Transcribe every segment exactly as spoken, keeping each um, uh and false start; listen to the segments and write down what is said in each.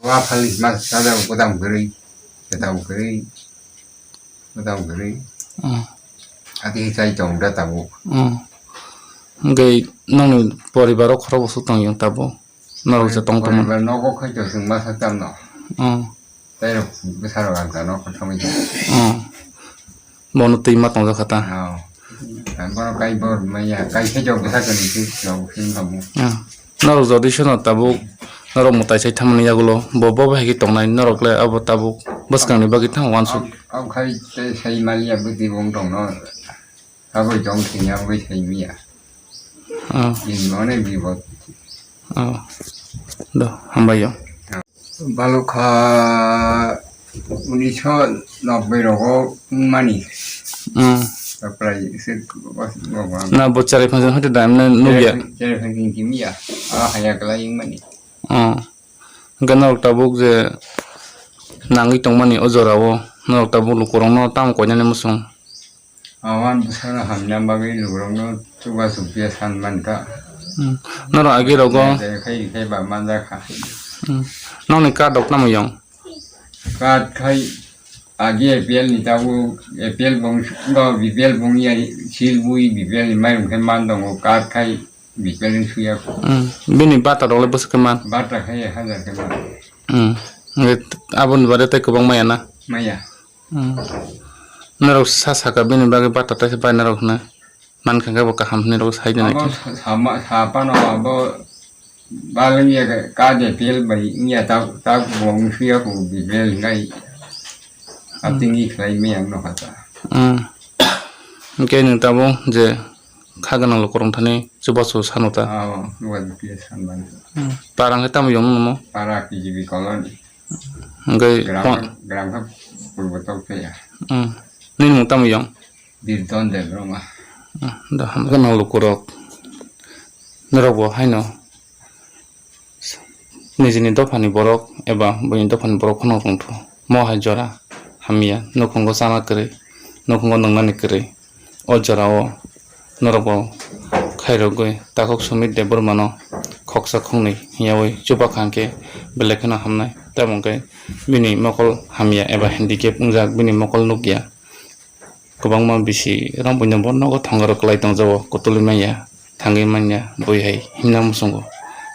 Wa phali ma sada godam gari, godam gari, godam gari. Hmm. Ati chai tong da tabuk. Hmm. Hingke nongni poribar o khorok bwswk tong yang tabuk? Norok je tong tongma. Poribar nogo khai to chwng masa tam no. Hmm. Tei rok bwsarok ang ta no kothamwi. Hmm. Bono twi ma tongjak kha ta. Oh. Ang bono kai bor maya, kai khe jok bwsa kani khe jok sing kamu. Hmm. Norok jodi seno tabuk norok mwtai sai thamani yagulo bo bo hai khe tongnai norok le abo tabuk bwskangni bagwi thango wansuk. Ang khai tei sai maliya bwtwi wng tong no. Abo jong thwngya bai sai miya. Oh. Ini mane bibot. Oh. Do, hambai yo. Balukha unisho nobbai rogo wngmani. Hmm. Prai se. Na bo charai phanjin hote dam na nugya. Charai phanjin kimiya. Ah, haya kala wngmani. Oh. Hingke norok tabuk je nangwi tongmani o jorao norok tabuk lukurokno tamo koinani muchung. Awan bwsano hamya bagwi lukurokno chubachu phiya san mankha. Hmm. Norok agi rogo. Jai khai khai ba manjakha. Hmm. Nokni card rok tamo yong? Card khai agi A P L ni tabuk A P L bong go B P L bong ya sil bui B P L ni mairung khai man tongo card khai B P L ni suya ko. Hmm. Bini bata rok le bwswk khe man? Bata khai hajar khai man. Hmm. Aboni bare tei kwbang maya na? Maya. Hmm. Norok sa saka bini bagwi bata taisa bainarok hwnwi mankha khe bo kaham hwnwi rok sai de naikhe. Abo sa-, sama-, sapano abo balengya ka de tel bai wngya ta, ta bo wngsuya ko bibel ngai. Hmm. Atingni khlai maya wngno kha ta. Hmm. Hwnkhe nwng tabuk je kha gwnang lukurok thani chubachu sano ta. Abo, chubachu phiya sanmani. Hmm. Para hwnkhe tamo yong nungmo? Para K G B colony. Hwnkhe gram, gram kha purbo tok phiya. Hmm. Nini mung tamo yong? Birton Debbarma. Hmm, da, hamkhe nang lukurok. Norok bo haino nijini dophani borok eba buini dophani borok phano tongthu. Mo hai jora hamya, nukhungo chana kwrwi, nukhungo nwngnani kwrwi. O jorao norokbo khairogwi takhuk Sumit Debbarmano khoksa khoknwi hiyawi chubakhang khe belai kheno hamnai. Tamo hwnkhe bini mokol hamya eba handicap wngjak, bini mokol nukya. Kwbangma bisi rang buino bo nogo thongrok kwlai tongjago, kutulwi manya, thangwi manya, bui hai himna muchungo.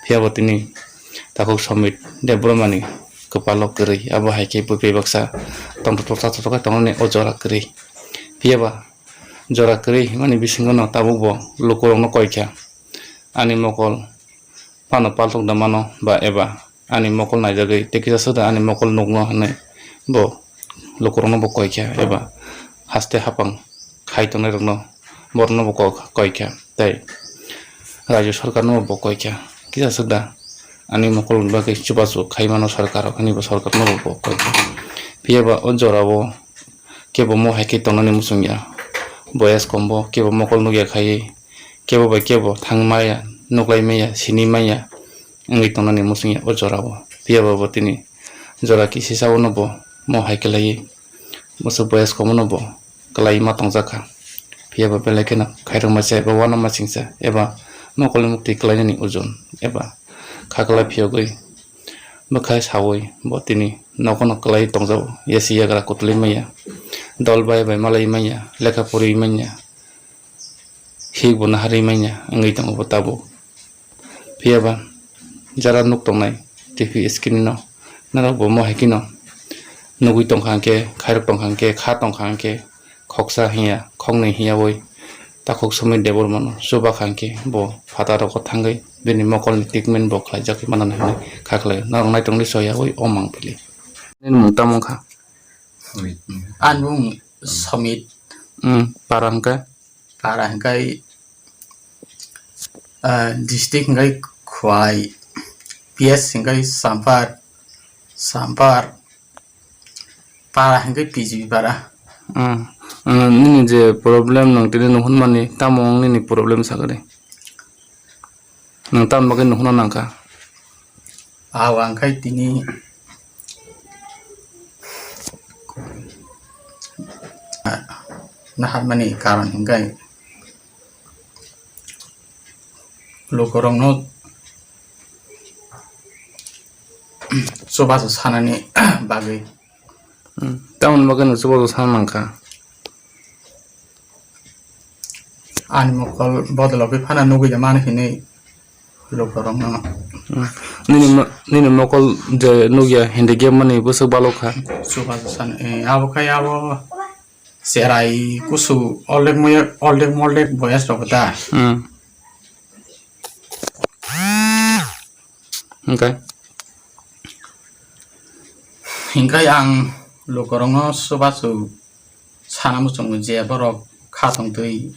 Phiya bo tini takhuk Sumit Debbarmani kwpalo kwrwi, abo hai khe bui bai baksa tongthok tongthok tongthok khe tongnani o jora kwrwi. Phiya ba jora kwrwi himani bisingo no tabuk bo lukurokno koi kha. Ani mokol phano palthok da mano ba eba ani mokol naijagwi tei kisa swkda ani mokol nukno hwnwi bo lukurokno bo koi kha eba haste hapang khai tongnairokno borokno bo ko-, koi kha tei rajyo sorkarno bo koi kha kisa swkda ani mokol bagwi chubachu khai mano sorkar rok hwnwi bo sorkarno bo koi kha. Phiya ba o jorao kebo mo hai khe tongnani muchung ya, boyas kom bo kebo mokol nukya khai kebo bai kebo thang maya, nuklai maya, sini maya wngwi tongnani muchung ya o jorao. Phiya ba bo tini jora kisisa o no bo mo hai khe laiwi, bwswk boyas kom o no bo kwlai ma tongjak kha. Phiya ba belai kheno khairokma cha eba uanama singcha eba mokolni muktwi kwlainani ojon eba kha kwlai phiyogwi bwkhai saui bo tini nogo no kwlai tongjago, yasi yagra kutulwi manya, dol bai bai malai manya, lekha pori manya, hik bo naharwi manya wngwi tongo bo tabuk. Phiya ba jara nuk tongnai T V screen no norok bo mo hai kheno nugwi tongkha hwnkhe, khairok tongkha hwnkhe, kha tongkha hwnkhe, khoksa hinya, khoknwi hinya oi takhuk Sumit Debbarmano chuba kha hwnkhe bo phatar rogo thangwi bini mokolni treatment bo khlaijak manani hwnwi kha khlaio. Norok naitongdi soya oi o mangpili. Nini mung tamo wngkha? Ani mung Sumit. Hmm, para hwnkhe? Para hwnkhe, ah, district hwnkhe Khwai, P S hwnkhe Sampar, Sampar, para hwnkhe P G para. Hmm. Hmm, nini je problem nwng tini nuhunmani, tamo wng nini problem sakari? Nwng tamni bagwi nuhuna nangkha? Aw, ang khai tini naharmani karon hwnkhe lukurokno chubachu sanani bagwi. Hmm. Tamoni bagwi no chubachu sana nangkha? Ani mokol bodologwi phano nugwi ya mano hinwi lukurokno. Hmm. Nini mo-, nini mokol je nugya hindi game mani bwswk balok kha? Chubachu sana, eh, abo khai abo cherai kusu oldek moyek, oldek moldek boyas rok da. Hmm. Hingkhe? Hingkhe ang lukurokno chubachu sana muchungo je borok kha tongtwi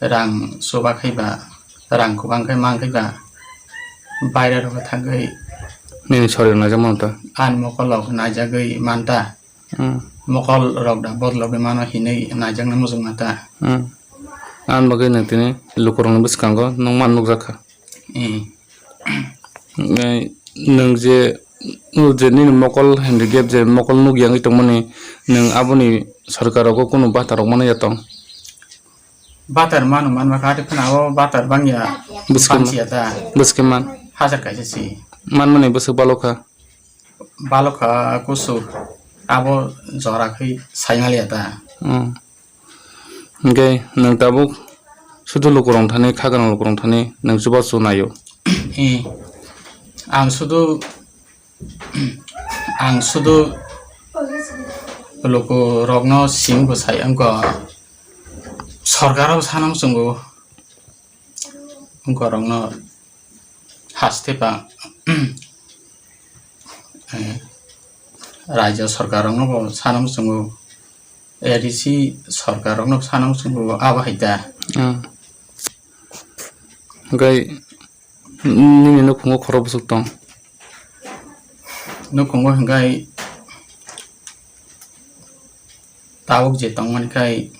rang chuba khaiba, rang kwbang khe man khaiba, baire rok thangwi nini sorir naijak mano ta? Ani mokol rok naijagwi manta. Hmm. Mokol rok da bodologwi mano hinwi naijakna muchung manta. Hmm. Ani bagwi nwng tini lukurokni bwskango nwng man nukjak kha. Hmm. Eh, nwng je, nwng je nini mokol handicap je mokol nukya wngwi tongmani, nwng aboni sorkar rogo kunu bata rok mano ya tong? Bata mano manma kha, tei phano abo bata bangya bwswk man, bangsiya ta. Bwswk man. Hajar kaisa si. Manmani bwswk balok kha. Balok kha kusu, abo jora khe saimaliya ta. Hmm. Hingkhe nwng tabuk sudu lukurok thani, kha gwnang lukurok thani nwng chubachu naio? Eh, ang sudu, ang sudu lukurokno simi bwsai wngkha, sorkaro sana muchungo, wngkha rokno haste ba, eh, raijyo sorkar rokno bo sana muchungo, A D C sorkar rokno sana muchungo, abo hai da. Hmm. Hingkhe nini nukhungo khorok bwswk tong? Nukhungo hingkhe tabuk je tongmani khai